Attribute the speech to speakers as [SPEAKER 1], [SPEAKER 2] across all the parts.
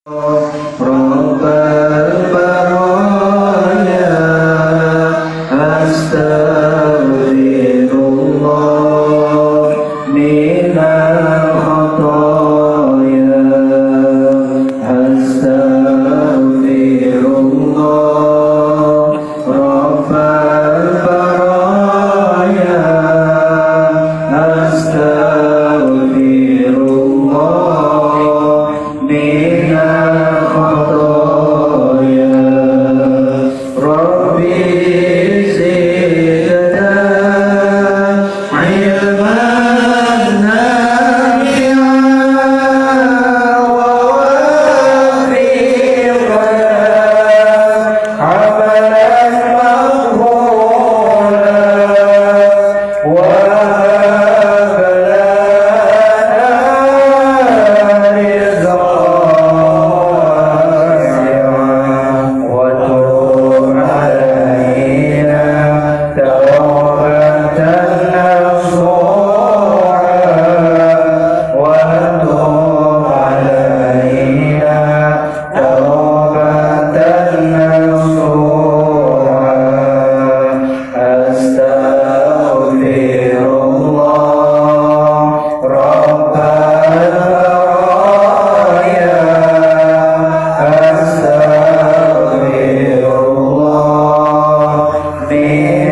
[SPEAKER 1] رب البرايا أستغفر الله من الخطايا أستغفر الله رب البرايا أستغفر الله من الخطايا ربي زدنا علما نافعا ووفقنا عملا مقبولا وهب لنا رزقا واسعا وتب علينا توبة نصوحا وتب علينا توبة نصوحا أستغفر الله رب البرايا أستغفر الله من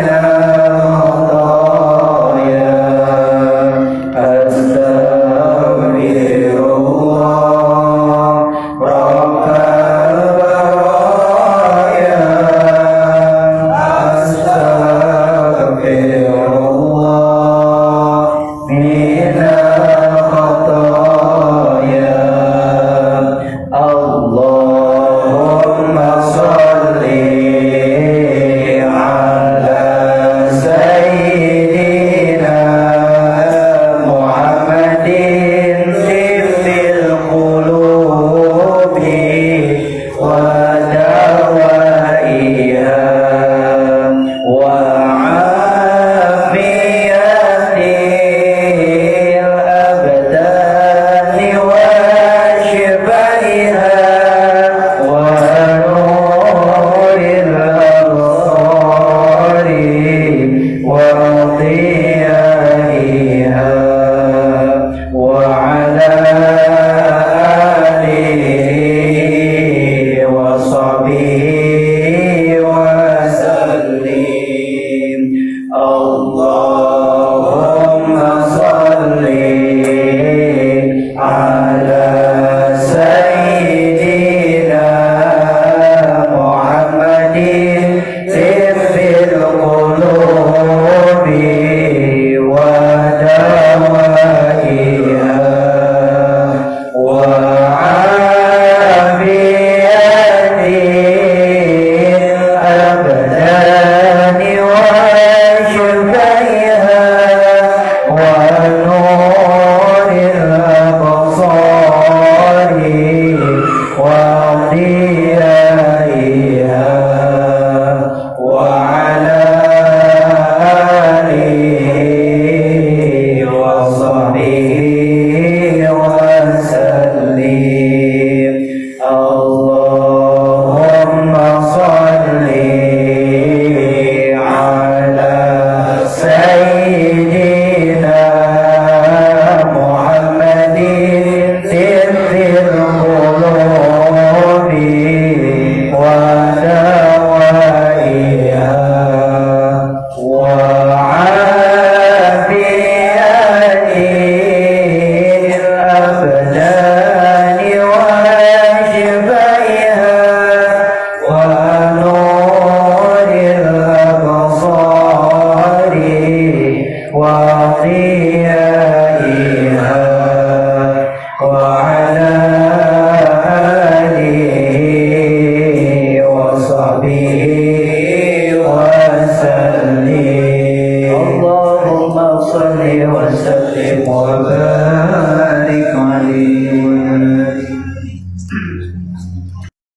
[SPEAKER 1] الخطايا أستغفر الله رب البرايا أستغفر الله من الخطايا اللهم صل على سيدنا محمد طب القلوب ودوائها وعافية الأبدان وشفائها ونور الأبصار وضيائها وعلى آله وصحبه وسلم. اللهم صل على سيدنا محمد طب القلوب ودوائها وعافية الأبدان وشفائها ونور الأبصار وضيائها وعلى آله وصحبه وسلم. اللهم صل على سيدنا محمد طب القلوب ودوائها وعافية الأبدان وشفائها ونور الأبصار وضيائها وعلى آله وصحبه وسلم. اللهم صل وسلم وبارك